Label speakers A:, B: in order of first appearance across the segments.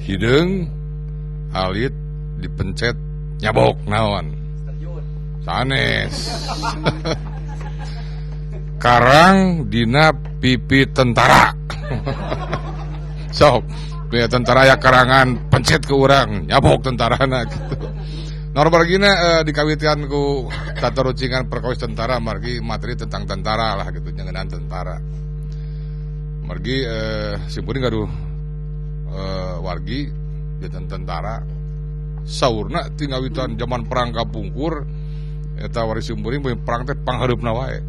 A: Hideung alit dipencet nyabok naon? Sanes. Karang dina pipi tentara. Sok, punya tentara ya karangan pencet ke urang, nyabok tentarana gitu. Normal dikawitan ku tatarucingan perkawis tentara margi materi tentang tentara lah gitu, nyengenan tentara. Margi simpuring gaduh wargi janten tentara. Saurna ti ngawitan zaman perang kapungkur eta wargi simpuring perang teh panghareupna wae.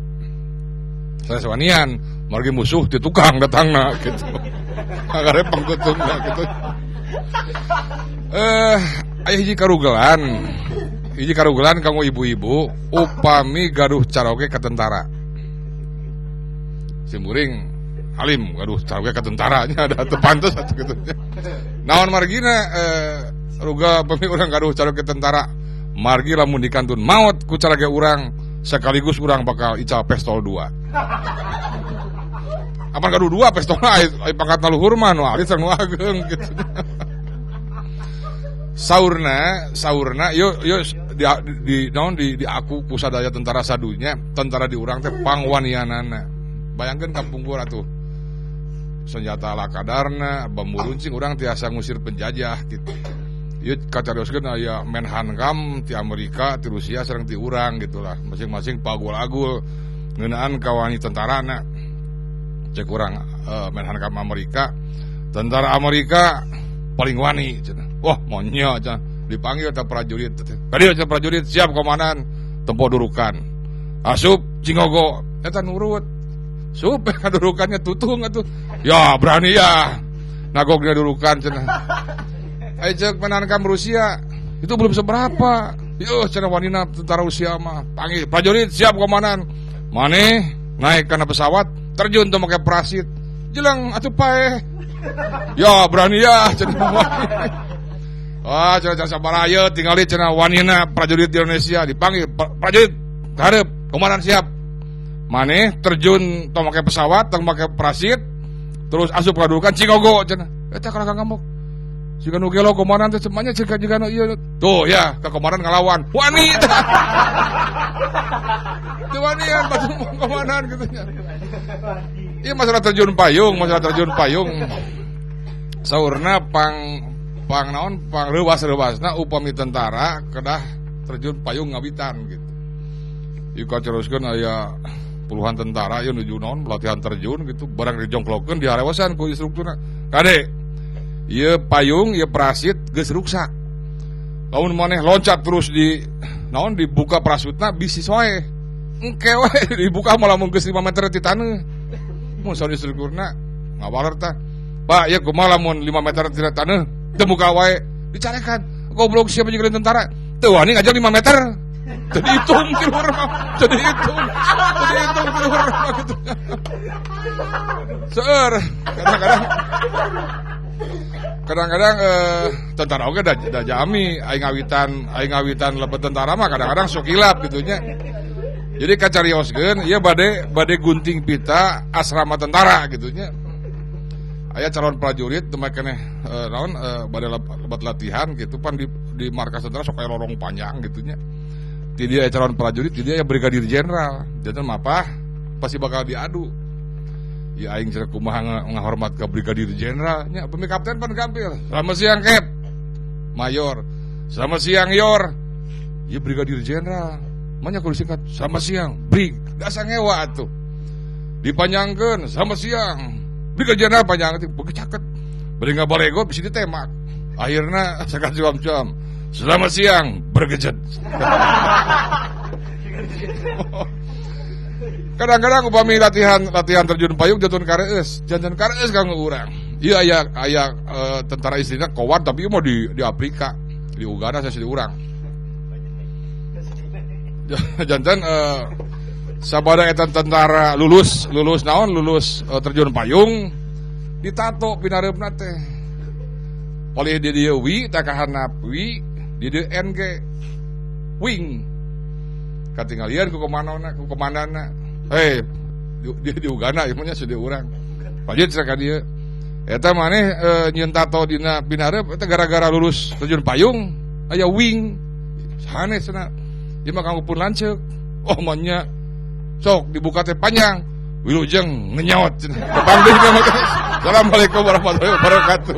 A: Sasawanian margi musuh ti tukang datangna gitu. Agare pangkutungna gitu. Aya hiji karugelan. Hiji karugelan kanggo ibu-ibu upami gaduh caroge ka tentara. Simkuring alim gaduh caroge ka tentara nya ada teu pantes atuh kitu. Naon margina ruga upami urang gaduh caroge tentara, margi lamun dikantun maot ku caroge urang sekaligus urang bakal ical pestol 2. Apan gaduh 2 pestolna ai pangkatna luhur mah nu alit sareng nu ageng gitu. Saurna yo yo di naon di aku kusadaya tentara sadunya, tentara di urang teh pangwanianana. Bayangkeun kapungkur atuh. Senjata lakadarna, bambu runcing urang tiasa ngusir penjajah gitu. Ieu kacarioskeun aya Menhankam ti Amerika, ti Rusia sareng ti urang gitulah. Masing-masing pagul-agul ngeunaan kawani tentarana. Cek urang Menhankam Amerika, tentara Amerika paling wani cenah. Wah, monya cenah dipanggil teh prajurit. Tadi cenah prajurit siap komandan, tempo durukan. Asup cingogo eta nurut. Sup kadurukannya tutung atuh. Ya berani ya. Nagogna durukan cenah. Ai cek Menhankam Rusia itu belum seberapa. Yuh cenah wanina tentara Rusia mah. Panggil prajurit siap komandan. Maneh naik kana pesawat terjun teu make parasit. Jeleng atuh paeh. Ya berani ya cenah wani. Wah cenah sabaraha tingali cenah wanina prajurit di Indonesia dipanggil prajurit hareup komandan siap. Maneh terjun tong make pesawat tong make parasit terus asup kadudukan cingogo cenah. Eta kana ngamuk. Siga nu gelo komandan teh cenah nya jiga nu ieu. Tuh ya ka komandan ngalawan. Wani tah. Teu wanian batu komandan kitu nya. Ieu masalah terjun payung, masalah terjun payung. Saurna pang naon pang reuwas-reuwasna upami tentara kedah terjun payung ngawitan gitu. Ieu kaceroskeun aya puluhan tentara ieu nuju naon latihan terjun gitu, barang dijongklokeun diharewasan ku instrukturna. Kade, ieu payung, ieu parasit geus ruksak. Lamun maneh loncat terus di naon dibuka parasutna bisi soe. Engke we dibuka malah mun geus 5 meter ti taneuh. Mun saur instrukturna ngawaler tah. Pak, ieu kumaha lamun 5 meter ti taneuh teu muka wae dicarekan. Goblok siapa jeung tentara? Teu wani ngajak 5 meter. Teu dihitung ti luhur mah. Teu dihitung. Teu dihitung ti luhur mah kitu. Seueur kadang-kadang tentara oge da jami aing ngawitan lebet tentara mah kadang-kadang sok hilap kitu nya. Jadi kacarioskeun ieu bade gunting pita asrama tentara kitu nya. Aya calon prajurit teu make keneh naon bade lebat latihan gitu pan di markas tentara sok aya lorong panjang gitu nya. Ti dia calon prajurit, ti dia aya brigadir jenderal. Janten mapah pasti bakal diadu. Ya aing cenah kumaha ngahormat ka brigadir jenderal nya, pemi kapten pan gampil. Selamat siang Kep. Mayor. Selamat siang Yor. Ieu brigadir jenderal. Manya kudu singkat selamat siang Brig. Dasa ngewa atuh. Dipanjangkeun selamat siang. Brigadir jenderal panjang teh beuki caket. Bari ngabalego bisi ditembak. Akhirna sakat cuam-cuam. Selamat siang bergejet. Kadang-kadang upami latihan terjun payung jatuh kareus, jantan kareus kanggo urang. Ieu aya tentara istrina kowan tapi ieu mah di Afrika, di Uganda saya di urang. Jantan sabada eta tentara lulus naon lulus terjun payung ditato pinareupna teh. Oleh di dieu wi takahanap wi di dieu NG wing. Katinggalian ku komandona ku komandanna. Hei, di Uganda ieu mah nya di urang. Pajit cenah ka dieu. Eta maneh nyieun tato dina pinareup eta gara-gara lulus terjun payung aya wing sanes cenah. Ieu mah kanggo pun lanceuk. Oh manya sok dibuka teh panjang. Wilujeng ngenyot cenah. Kapanggih. Assalamualaikum warahmatullahi wabarakatuh.